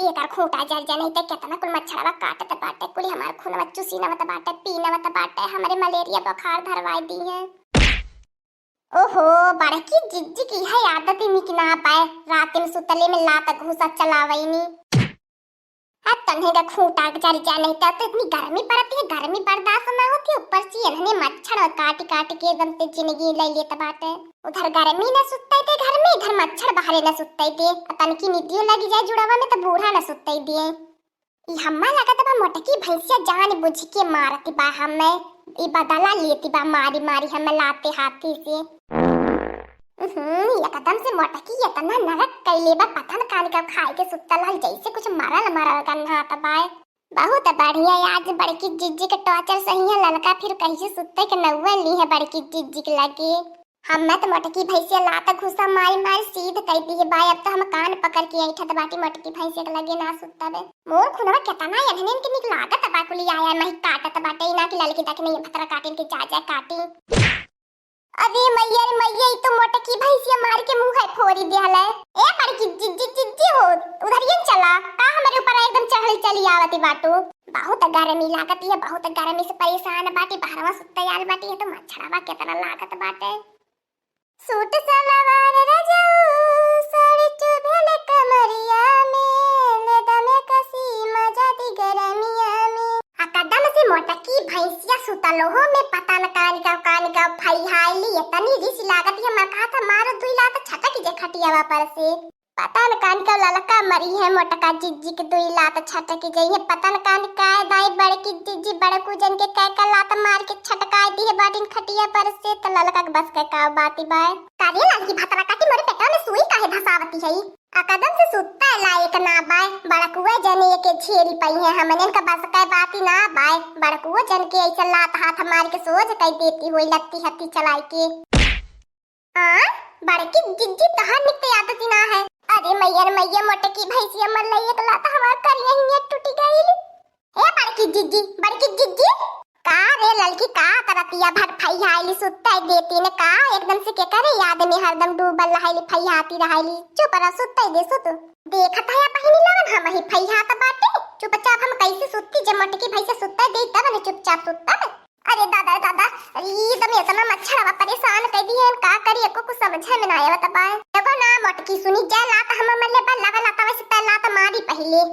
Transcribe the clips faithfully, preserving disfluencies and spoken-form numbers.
एकर खूंटा जर जा, नहीं त केतना कुल मच्छरवा काटत बाटे, कुल हमार खूनवा चुसीनवत बाटे, पीनवत बाटे, हमरे मलेरिया बुखार धरवाई दिहे। ओहो, बड़की जिज्जी क इहे आदत ही निक ना पाए, रात में सुतले में लात घूसा चलावैनी। अब तन्हे का खूंटा जर जा, नहीं त इतनी गर्मी पड़ती है, गर्मी बर्दाश्त ना होती, ऊपर से इन्हने मच्छर काट काट के एकदम से जिंदगी ले लेत बाटे। उधर गर्मी न सुत्ते दे घर में, इधर मच्छर बाहरे न सुत्ते दे। आ तनकी निदियो लगी जाए जुड़वा में त बूढ़ा न सुत्ते दे। ई हम्मा लगत बा मोटकी भैंसिया जान बुझ के मारत बा हमें, ई बदला लेती बा मारी मारी हमें लाते हाथी से। हम्म, एकदम से मोटकी इतना नरक कैले बा, पता न कान का खाए के सुत्तल हल, जैसे कुछ मरल मरल गन्हात बाय। बहुत बढ़िया, आज बड़की जिज्जी के टॉर्चर सही है, ललका फिर कहियो सुत्ते के नौवे ली है बड़की जिज्जी के लगे। हम्मे त मोटकी भैंसिया लात घूसा मारी मारी सीध कई दी है बाय। अब त हम कान पकड़ के ऐठत बाटी, मोटकी भैंसिया के लगे ना सुतबे। मोर खुनवा केतना एन्हनेन के निक लागत बा, कुली आया मही काटत बाटे, इना की ललकी तक नहीं भतरा काटिन के जा जा काटी। अरे मैया रे मैया, ई तो मोटकी भैंसिया मार के मुंह है फोरी दिहले। ए बड़की जिज्जी, जिज्जी हो, उधर ये चला, का हमरे ऊपर एकदम चढ़ल चली आवती बाटू। बहुत गर्मी लागत है, बहुत गर्मी से परेशान बाटी, बहरवा सुत्ते आल बाटी, ये तो मच्छरवा केतना लागत बाटे। सूट सलवार रजऊ, साड़ी चुभेल कमरिया में, ले दमे कसी मजा दी गरमिया में। आ कदम से मोटकी भैंसिया सुतलो हो में पता न कान का, कान का फैहाइली, इतनी रिस लागत है, मर कहा था मारो दुई लात छटक जे खटियावा पर से। पता न कान का ललका मरी है मोटका जिज्जी के दुई लात छटक गई है। पता न कान का दाई बड़की जिज्जी बड़कू जन के कै का लात मार के छटकाए दी है बाटिन खटिया पर से। त ललका के बस के का बाती बाय। का रे ललकी भतरा काटी मोरे पेटवा में सुई काहे धसावती है? आ कदम से सुत्ता लायक ना बाय। बड़कुआ जने के झेरी पई है, हमनन का बस के बाती ना बाय। बड़कुआ जन के ऐसे लात हाथ मार के सोझ कई देती होई लत्ती हत्ती चलाई के। हाँ, बड़की जिज्जी तहार निक ते आदत ना है। अरे मैया रे मैया, मोटकी भैंसिया मरले एक लात हमार करिया हिया टूटी गइल। ए बड़की जिज्जी, बड़की जिज्जी। का रे ललकी, का तरतिया भर फैहाइली सुत्ते देती ने का? एकदम से के करे याद में हरदम डूबल रहैली, फैहाती रहैली। चुप रह, सुत्ते दे, सुत। देखत है बहिनी लगन हम ही फैहात बाटे। चुपचाप हम कैसे सुत्ती, जब मोटकी भैंसिया सुत्ते दे तब न चुपचाप सुत्तब। अरे दादा, दादा, अरे ई एकदम इतना मच्छरवा परेशान कर दिए हैं, का करी, एको कुछ समझे में ना आवत बा। एगो ना मोटकी सुनी, जय लात हम मरले बा, लगा लात वैसे तय लात मारी पहले।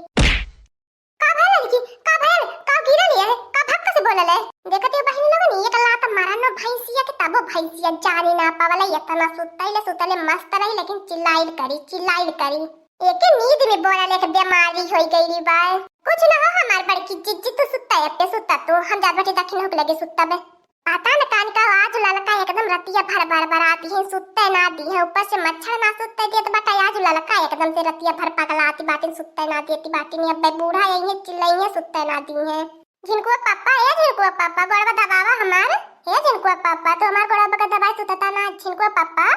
का भयल लड़की, का भयल, का गिरल है, का भक्क से बोलल है? देखत हो बहिनी लोगन, एक लात मारा नो भैंसिया के, तबो भैंसिया जाने ना पावला, इतना सुतैले, सुतैले मस्त रही, लेकिन चिल्लाइल करी, चिल्लाइल करी। एके नींद में बोलल एक बीमारी होई गइली बा। कुछ ना हो हमार बड़की जिज्जी, तू सुत्ता, अब पे सुत्ता तू, हम जात बाटी दखिन होके लगे सुत्ता बे। पता न कान का आज ललका एकदम रतिया भर बरबराती है, सुत्ते ना दी है, ऊपर से मच्छर ना सुत्ते देत बाटा, आज ललका एकदम से रतिया भर पगलाती बाटिन, सुत्ते ना देती बाटिन, अब बे बूढ़ा यही है, चिल्लई है, सुत्ते ना दी है। झिनकुआ पापा, ए झिनकुआ पापा, गोड़वा दबावा हमार, ए झिनकुआ पापा, तू हमार गोड़वा बका दबाए सुतता ना, झिनकुआ पापा।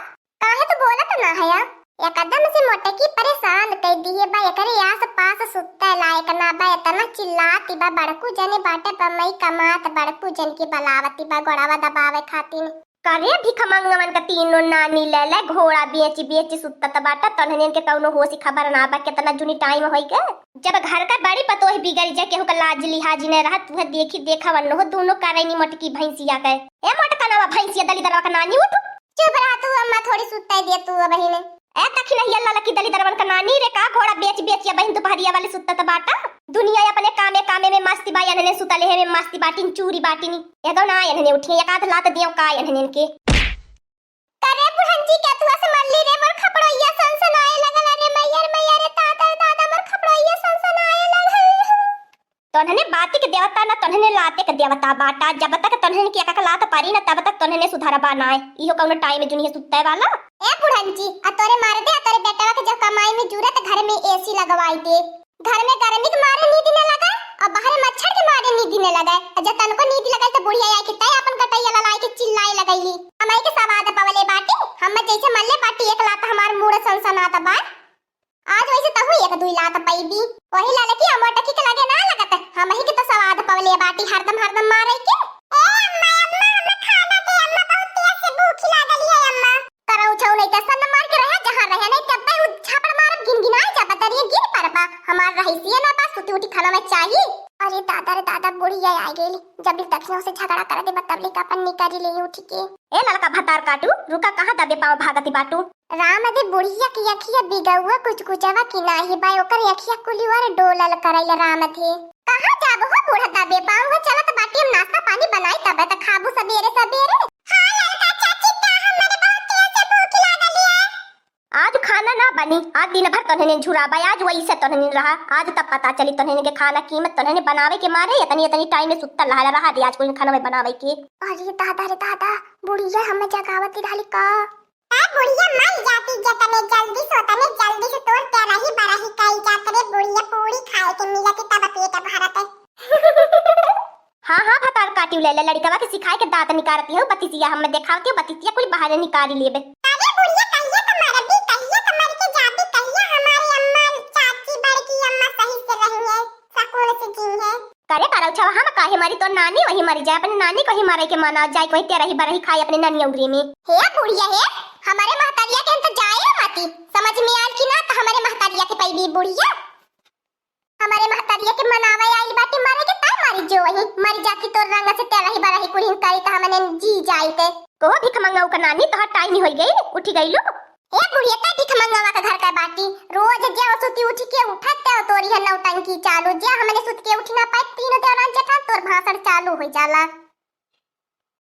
काहे तू बोलत ना हया? एकदम से मोटकी परेशान कई दिहे बा, एकरे आस पास सुत्ते लायक ना बा, इतना चिल्लाती बा, बड़कू जने बाटे बम्मई कमात, बड़कू जन की बलावती बा गोड़वा दबावे खातिर। करे भिखमंगवन का तीनों नानी ले ले, घोड़ा बेच बेच सुत्तत बाटा, तन्हनियन के कौनो होश खबर ना बा, कितना जुनी टाइम होई गए। जब घर का बड़ी पतोह बिगड़ जा, केहू का लाज लिहाज न रहा, तुहे देखी देखा वन्नो दोनों करैनी मोटकी भैंसिया के। ए मोटका नवा भैंसिया दलिदरवा का नानी उठ। चुप रहा तू अम्मा, थोड़ी सुत्ते दे तू बहिन। ए तखिनहिया ललकी दलिदरवन का नानी रे, का घोड़ा बेच बेच या बहिन दुपहरिया वाली सुत्तत बाटा। दुनिया अपने कामे कामे में मस्ती बा, एन्हने सुतले है में मस्ती बाटिन, चूरी बाटिन। एगो ना एन्हने उठिए, एक आध लात दियो का एन्हने के। करे बुढ़न जी के तुआ से मल्ली रे, मोर खपड़ोइया सनसनाए लगल। अरे मैया रे मैया रे, दादा रे दादा, मोर खपड़ोइया सनसनाए लगल। तोन्हने बाती के देवता ना, तोन्हने लाते के देवता बाटा। जब तक तोन्हने के एक लात पारी ना, तब तक तोन्हने सुधरबा ना। इहो कौनो टाइम जुनिए सुत्ते वाला। ए बुढ़न जी, आ तोरे मार दे, आ तोरे बेटवा के जब कमाई में जरूरत, घर में एसी लगवाई दे। घर में गर्मी के मारे नींद न लगे, और बाहर मच्छर के मारे नींद न लगे। और जब तनको नींद लगे तो बुढ़िया आई के तय अपन गटैया ललाई के चिल्लाई लगैली। हमई के सवाद पवले बाटी, हम जैसे मल्ले बाटी एक लात हमार मूड़ सनसनात बा। आज वैसे तहु एक दुई लात पैबी। वही ललकी अमोटकी के लगे ना लगत, हमही के तो सवाद पवले बाटी हरदम हरदम मारे के। ए अम्मा, अम्मा, हमें खाना दे अम्मा, बहुत तेज से भूख लागल है अम्मा। करौ छौ नहीं त सन मार के रहे जहाँ रहे, नहीं तब उ झापड़ मारब गिनगिनाए जा बदरिया गिर पड़बा। हमार रहीसिया ना बा, सुती उठी खाना में चाही। अरे दादा रे दादा, बुढ़िया आ गइल। जब ले तखियों से झगड़ा कर दे, तब ले का अपन निकारी ले उठी के। ए ललका भतार काटू, रुका, कहाँ दबे पाँव भागती बाटू? राम दे बुढ़िया की अखिया बिगौआ कुछ कुचवा की नाही बा, ओकर अखिया कुली ओर डोलल करैल राम दे। कहाँ जाब हो बूढ़ा दबे पाँव हो, चलत बाटी हम नाश्ता पानी बनाई तबे त खाबू सबेरे सबेरे। हाँ ललका चाची, का हमरे बहुत तेज से भूख लागल है। आज खाना ना बनी, आज दिन भर तोहने झुराबा, आज वही से तोहने रहा, आज तब पता चली तोहने के खाना कीमत, तोहने बनावे के मारे इतनी इतनी टाइम में सुत्तल रहा, रहा दे आज कोई खाना में बनावे के। अरे दादा रे दादा, बुढ़िया हमें जगावती रहली का? ए बुढ़िया मर जाती, जतने जल्दी से ओतने जल्दी से तोर तेरही बरही कई जात रे बुढ़िया, पूरी खाए के मिलती तब पेट भरत। हाँ, हाँ, भतार काटियो ले ले, लड़िकवा के सिखाए के दांत निकारती हो, बतिसिया हमें देखावती हो, बतिसिया कुल बाहर निकाली लेबे। अरे बुढ़िया, कहिया तो मरबी, कहिया तो मर के जाबी, कहिया हमारे अम्मा, चाची, बड़की अम्मा सही से रही है, सुकून से जी है। करे करौछवा, हम काहे मरी, तोर नानी वही मरी जाए, अपने नानी को ही मारे के मना जाए, कोई तेरही बरही खाए अपने नानी उंगरी में। हे बुढ़िया हे, हमारे महतरिया के हम तो जाए मती, समझ में आल कि ना, तो हमारे महतरिया के पैबी बुढ़िया। हमरे महतरिया के मनावे आइल बाटी मरे के, तय मरी जो वही, मरी जाती तोर रंग से तेरही बरही कुलिन करी त हमने जी जाई ते। कहो भिख मंगाऊ का नानी, तोहर टाइम होई गई, उठी गईलू। ए बुढ़िया, तय भिख मंगावा का घर का बाटी, रोज जे सुती उठी के उठत ते तोरी है नौटंकी चालू, जे हमने सुत के उठ ना पाए, तीनों देवरान जेठान तोर भाषण चालू हो जाला।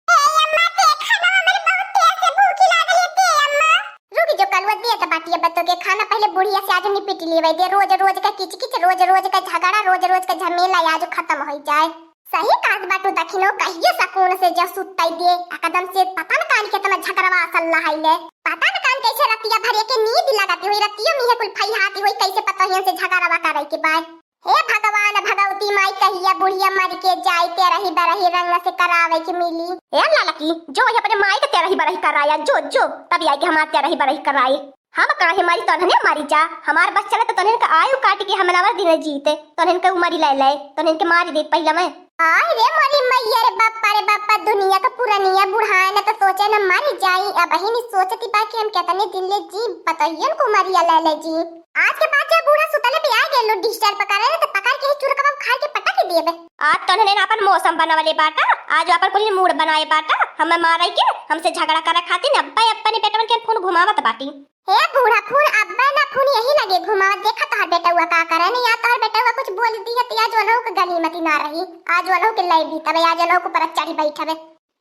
ए अम्मा, ते खाना हमरे बहुत तेज से भूखी लागल है, ते अम्मा। रुक जो कलुआ, दे त बाटी अब तो के खाना, पहले बुढ़िया से आज निपट लेवे दे, रोज रोज का किच किच, रोज रोज का झगड़ा, रोज रोज का झमेला आज खत्म हो जाए। सही कहत बाटू दखिनो, कहियो सुकून से जो सुतई दे, एकदम से पता न कान के तमा झगड़वा असल लहाइले, पता न कान कैसे रतिया भर के नींद लगाती हुई, रतियों में ये कुल फैहाती हुई, कैसे पता हियन से झगड़वा करे के बाद। हे भगवान, भगवती माई, कहिया बुढ़िया मर के जाई, तेरही बरही रंग से करावे के मिली। ए ललकी, जो वही अपने माई के तेरही बरही कराया, जो, जो, तब आई के हमार तेरही बरही कराई। हम काहे मरी, तोहने मरी जा। हमार बस चले तो तोहन के आयु काट के हम नवर दिन जीते, तोहन के उमरी ले ले, तोहन के मारी दे पहिला मैं। आय रे मोरी मैया रे बापा रे बापा, दुनिया का पुरनिया बुढ़ाए न तो सोचे न मरी जाई। अबहिन सोचती बा कि हम केतने दिन ले जी, पतोहियन को उमरिया ले ले जी। आज के बाद जब बूढ़ा सुतले पे आ गए लो disturb करे न, तो पकड़ के ही चुरकवा उखाड़ के पटक ही देबे। आज तोहने न अपन मौसम बनवले बाटा, आज अपन कुल मूड बनाए बाटा, हमें मारे के, हमसे झगड़ा करे खातिर अब्बा अपने बेटवन के फोन घुमावत बाटी। हे बूढ़ा, फोन अब्बा ना फोन यही लगे घुमावत, देखा तोहर बेटवा का करे न, या तोहर बेटवा कुछ बोल दिया तो आज ओनहु के गनीमती ना रही, आज ओनहु के लई भी तबे, आज ओनहु के ऊपर चढ़ी बैठबे।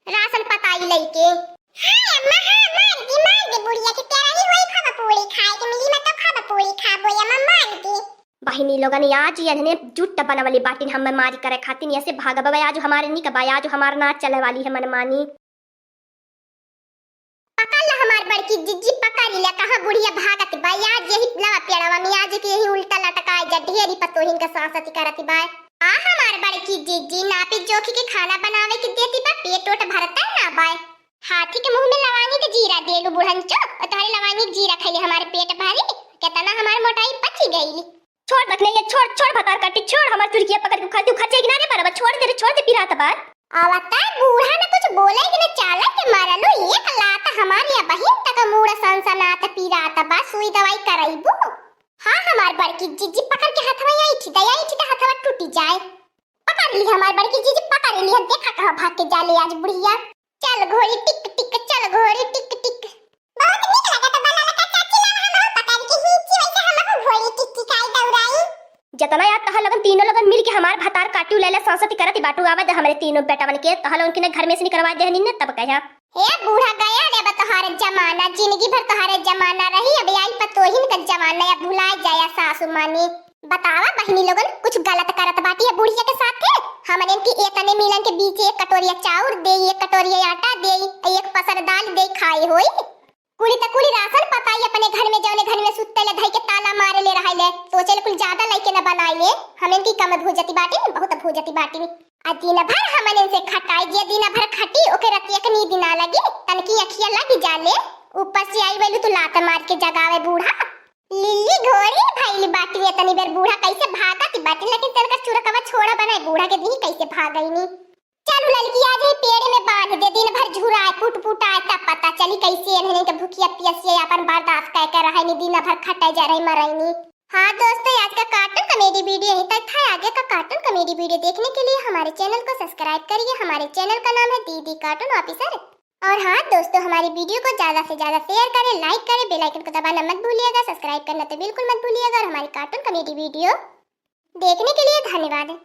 राशन पकाई लइके। हाँ अम्मा, हाँ, मार दी, मार दी बुढ़िया के, तेरही होई, खाब पूरी खाए के मिली, मैं तो खाब पूरी खाबो अम्मा, मार दी। बहिनी लोगन, आज ये इन्हने जुट बनवली बाटिन हमें मारी करे खातिर, ऐसे भागबे आज हमारे निकबा, आज हमार ना चले वाली है मनमानी। पकड़ ला हमार बड़की जिज्जी, पकड़ ला, कहाँ बुढ़िया भागत बा, आज यही लवा पेड़वा में, आज के यही उल्टा लटकाए जा, ढेरी पतोहिन का सांसती करत बा। आ हमार बड़की जिज्जी, नापी जोखी के खाना बनावे के देती बा, पेट ओट भरता ना बाय। हाथी के मुंह में लवांगी के जीरा देलू बुढ़ंचो, और तोहरे लवांगी के जीरा खइले हमारे पेट भारी, केतना हमार मोटाई पची गईली। छोड़ दखने ये, छोड़, छोड़ भतार काटी, छोड़, हमार चुरकिया पकड़ के उखाड़ दे, उखाड़ जाएगी ना रे बरबा, छोड़ दे रे, छोड़ दे पिरात बार। आवता बूढ़ा न कुछ बोले कि न चाले के मारलू, एक लात हमारी बहिन तक मूड़ सनसनात पिरात बा, सुई दवाई करइबू। हाँ, हमार बड़की जिज्जी पकड़ के हथवा ऐंठी दा, ऐंठी दा हथवा टूटी जाए। पकड़ ली हमार बड़की जिज्जी, पकड़ ली, हम देखा कहाँ भाग के जाले आज बुढ़िया। चल घोड़ी टिक टिक, चल घोड़ी टिक टिक। बहुत नीक लगत बा ललका चाची, लाव हम हो पकड़ के खींची, वैसे हम हो घोड़ी टिक टिक आई दौड़ाई। जतना यार तहा लगन तीनों लगन मिल के हमार भतार काटू ले ले सांसती करत बाटू, आवे दे हमरे तीनों बेटवन के, तहा लोगन के ने घर में से निकलवा दे हनी ने तब कहा। हे बूढ़ा, गया रे बा तोहार जमाना, जिंदगी भर तोहारे जमाना रही, अब आई पतोहिन का जमाना, अब भुलाए जाया सासू मानी। बतावा बहिनी लोगन, कुछ गलत करत बाटी है बुढ़िया के साथे। हमने इनकी एतने मिलन के बीच एक कटोरिया चाउर दे, एक कटोरिया आटा दे, एक पसर दाल दे खाए होई। कुली त कुली राशन पताई अपने घर में, जौने घर में सुत्ते ले धई के ताला मारे ले रहे ले, सोचे ले कुल ज्यादा लइके न बनाई ले। हम इनकी कम भूजती बाटी, बहुत भूजती बाटी। आ दिन भर हमन इनसे खटाई, जे दिन भर खटी ओके रतिया के नींद ना लगी, तनकी अखिया लगी जाले। ऊपर से आई वेलू तो लात मार के जगावे बूढ़ा। लिल्ली घोड़ी भइली बाटी, एतनी बेर बूढ़ा कैसे भागत बाटी, लेकिन तनका चुरकवा छोड़ा बनाए, बूढ़ा के दी कैसे भागइनी। चलू ललकी, आज ही पेड़ में बांध दे, दिन भर झुराए पुट पुटाए, तब पता चली कैसे इन्हने के भूखिया पियसिया अपन बर्दाश्त कै के रहइनी, दिन भर खटे जरई मरइनी। हाँ दोस्तों, आज का कार्टून कॉमेडी वीडियो यहीं तक था। आगे का कार्टून कॉमेडी वीडियो देखने के लिए हमारे चैनल को सब्सक्राइब करिए। हमारे चैनल का नाम है दीदी कार्टून ऑफिसर। और हाँ दोस्तों, हमारी वीडियो को ज्यादा से ज्यादा शेयर करें, लाइक करें, बेल आइकन को दबाना मत भूलिएगा, सब्सक्राइब करना तो बिल्कुल मत भूलिएगा। और हमारी कार्टून कॉमेडी वीडियो देखने के लिए धन्यवाद।